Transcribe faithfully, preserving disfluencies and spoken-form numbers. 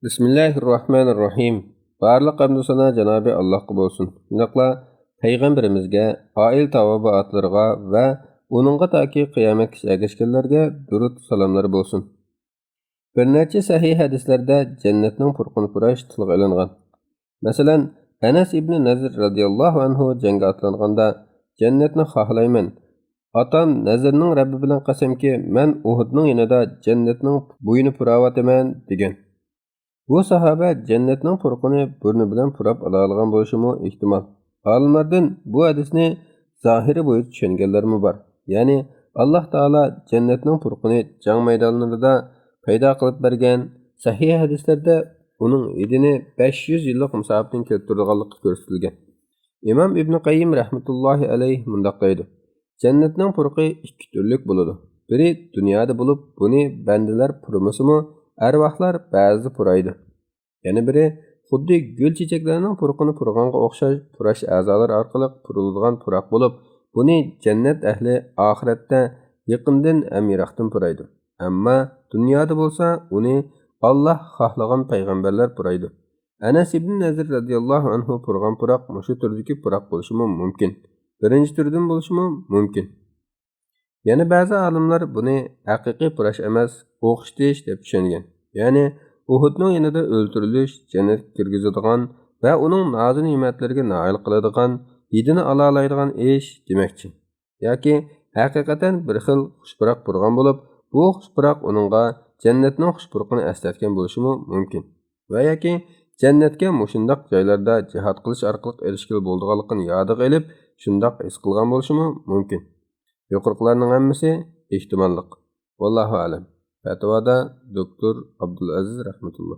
بىسمىللاھىررەھمانىررەھىم. بارلىق ھەمدۇ سانا جانابى ئاللاھقا بولسۇن. شۇنداقلا پەيغەمبىرىمىزگە، ئائىلە تاۋابىئاتلىرىغا ۋە ئۇنىڭغا تاكى قىيامەتكىچە ئەگەشكەنلەرگە دۇرۇت سالاملار بولسۇن. بىر نەچچە سەھىھ ھەدىسلەردە جەننەتنىڭ پۇرىقىنى پۇراش تىلغا ئېلىنغان. مەسىلەن، ئەنەس ئىبنى نەزىر رەزىياللاھۇ ئەنھۇ جەڭگە ئاتلانغاندا، جەننەتنى خاھلايمەن. ئاتام نەزىرنىڭ رەببى بىلەن قەسەمكى، مەن ئۇھۇدنىڭ يېنىدا جەننەتنىڭ بويىنى پۇراۋاتىمەن، دېگەن. بۇ ساھابە جەننەتنىڭ پۇرىقىنى بۇرنى بىلەن پۇراپ ئالالىغان بولۇشىمۇ ئېھتىمال. ئالىملاردىن بۇ ھەدىسنى زاھىرى بويىچە چۈشەنگەنلەرمۇ بار. يەنى، ئاللاھ تائالا جەننەتنىڭ پۇرىقىنى جەڭ مەيدانلىرىدا پەيدا قىلىپ بەرگەن. سەھىھ ھەدىسلەردە ئۇنىڭ ھىدىنى بەش يۈز يىللىق مۇساپىدىن كەلتۈرىدىغانلىقى كۆرسىتىلگەن. ئىمام ئىبنى قەييىم رەھمەتۇللاھى ئەلەيھ مۇنداق دەيدۇ: جەننەتنىڭ پۇرىقى ئىككى تۈرلۈك بولىدۇ. بىرى دۇنيادا بولۇپ، بۇنى بەندىلەر پۇرىمىسىمۇ، ئەرۋاھلار بەزىدە پۇرايدۇ. يەنە بىرى خۇددى گۈل چېچەكلەرنىڭ پۇرىقىنى پۇرىغانغا ئوخشاش پۇراش ئەزالىرى ئارقىلىق پۇرىلىدىغان پۇراق بولۇپ، بۇنى جەننەت ئەھلى ئاخىرەتتە يېقىندىن ھەم يىراقتىن پۇرايدۇ. ئەمما دۇنيادا بولسا ئۇنى ئاللاھ خاھلىغان پەيغەمبەرلەر پۇرايدۇ. ئەنەس ئىبنى نەزىر رەزىياللاھۇ ئەنھۇ پۇرىغان پۇراق مۇشۇ تۈردىكى پۇراق بولۇشىمۇ مۇمكىن. بىرىنچى تۈردىن بولۇشىمۇ مۇمكىن. يەنە بەزى ئالىملار بۇنى ھەقىقىي پۇراش ئەمەس، ئوخشىتىش دەپ چۈشەنگەن. يەنى ئۇھۇدنىڭ يېنىدا ئۆلتۈرۈلۈش جەننەتكە كىرگۈزىدىغان ۋە ئۇنىڭ نازۇ نېمەتلىرىگە نائىل قىلىدىغان، ھىدىنى ئالالايدىغان ئىش دېمەكچى. ياكى ھەقىقەتەن بىر خىل خۇش پۇراق پۇرىغان بولۇپ، بۇ خۇش پۇراق ئۇنىڭغا جەننەتنىڭ خۇش پۇرىقىنى ئەسلەتكەن بولۇشىمۇ مۇمكىن. ۋە ياكى جەننەتكە مۇشۇنداق جايلاردا جىھاد قىلىش ئارقىلىق ئېرىشكىلى بولىدىغانلىقىنى يادىغا ئېلىپ، شۇنداق ھېس قىلغان بولۇشىمۇ مۇمكىن. يۇقىرىقىلارنىڭ ھەممىسى ئېھتىماللىق. ۋاللاھۇ ئەلەم. پەتىۋادا دوكتور ئابدۇلئەزىز رەھمەتۇللا.